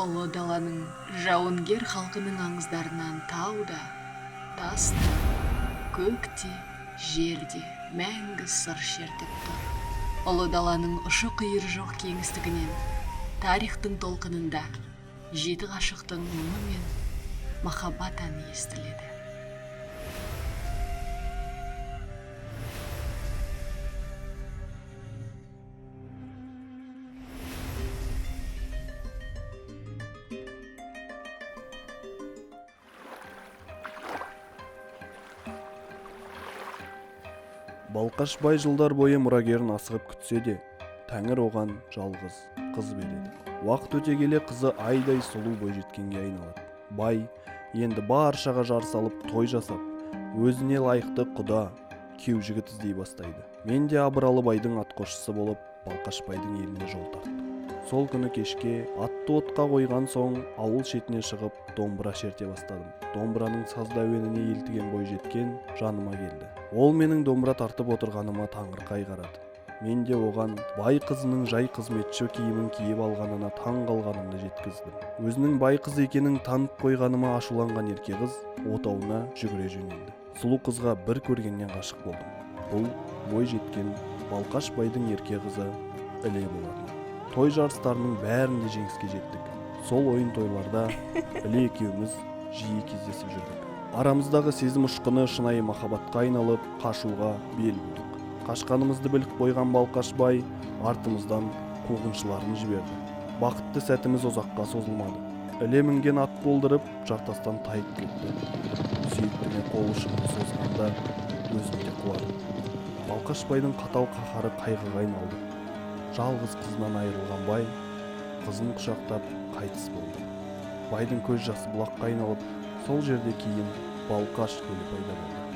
Ұлы даланың жауынгер халқының аңыздарынан тау да, тас та, көк те, жер де мәңгі сыр шертіп тұр. Ұлы даланың ұшы-қиыры жоқ кеңістігінен, тарихтың толқынында жеті ғашықтың мұңы мен махаббат әні естіледі. Балқаш бай жылдар бойы мұрагерін асығып күтсе де, тәңір оған жалғыз қыз береді. Уақыт өте келе қызы айдай сұлу бойжеткенге айналады. Бай енді баршаға жар салып той жасап, өзіне лайықты құда, күйеу жігіт іздей бастайды. Мен де абыралы байдың атқосшысы болып, Балқаш байдың еліне жол тарттым. Сол күні кешке атты отқа қойған соң ауыл шетіне шығып домбыра шерте бастадым. Домбыраның сазды әуеніне елтіген бойжеткен жаныма келді. Ол менің домбыра тартып отырғаныма таңырқай қарады. Мен де оған бай қызының жай қызметші киімін киіп алғанына таң қалғанымды жеткіздім. Өзінің бай қыз екенін танып қойғаныма ашуланған ерке қыз отауына жүгіре жөнелді. Сұлу қызға бір көргеннен ғашық болдым. Бұл бойжеткен Балқаш байдың ерке қызы Іле болатын. Той жарыстарының бәрінде жеңіске жеттік. Сол ойын тойларда Іле екеуміз жиі кездесіп жүрдік. Арамыздағы сезім ұшқыны шынайы махаббатқа айналып, қашуға бел будық. Қашқанымызды біліп қойған Балқаш бай артымыздан қуғыншыларын жіберді. Бақытты сәтіміз ұзаққа созылмады. Іле мінген ат болдырып, жартастан тайып кетті. Сүйіктіме қол ұшымды созғанда өзім де құладым. Балқаш байдың қатал қаһары қайғыға айналды. Жалғыз қызынан айырылған бай қызын құшақтап қайтыс болды. Байдың көз жасы бұлаққа айналып, сол жерде кейін Балқаш көлі пайда болды.